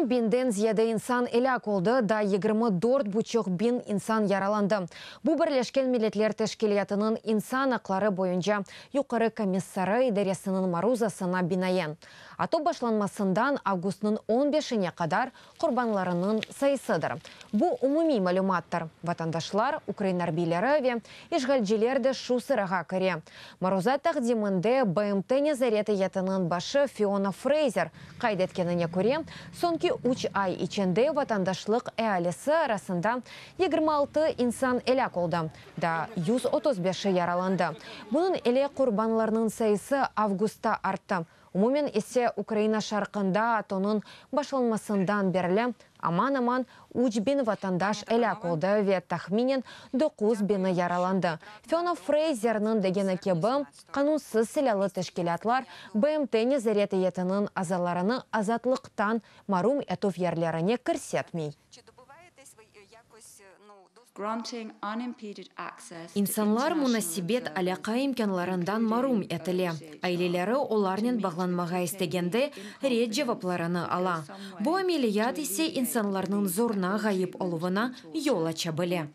10 biñden ziyade insan elâk oldı, daa 24 buçuq biñ insan yaralandı. Bu Birleşken Milletler Teşkilâtınıñ insan aqları boyunca Yuqarı komissarı idaresiniñ maruzasına binaen, ATO başlanmasından avgustnıñ 15-ine qadar qurbanlarınıñ sayısıdır. Bu umumiy malümattır. Vatandaşlar, ukrain arbiyleri ve işğalciler de şu sırağa kire. Maruza taqdiminde BMT nezaret eyyetiniñ başı Fiona Freyzer qayd etkenine köre, soñki üç ay içinde vatandaşlıq ealisi arasında 26 insan elâk oldı, daa 135-i yaralandı. Bunıñ ile qurbanlarnıñ sayısı avgustta arttı. Umumen ise Ukraina şarqında ATOnıñ başlanmasından berli aman-aman 3000 vatandaş elâk oldı ve tahminen 9000-i yaralandı. Fiona Freyzerniñ degeni kibi, qanunsız silâlı teşkilâtlar BMT nezaret eyyetiniñ azalarını azatlıqtan marum etüv yerlerine kirsetmey. İnsanlar munasebet, alâqa imkânlarından marum etile, aileleri olarnen bağlanmağa istegende, red cevaplarını ala. Bu ameliyat ise insanlarnıñ zoruna ğayıp oluvına yol aça bile.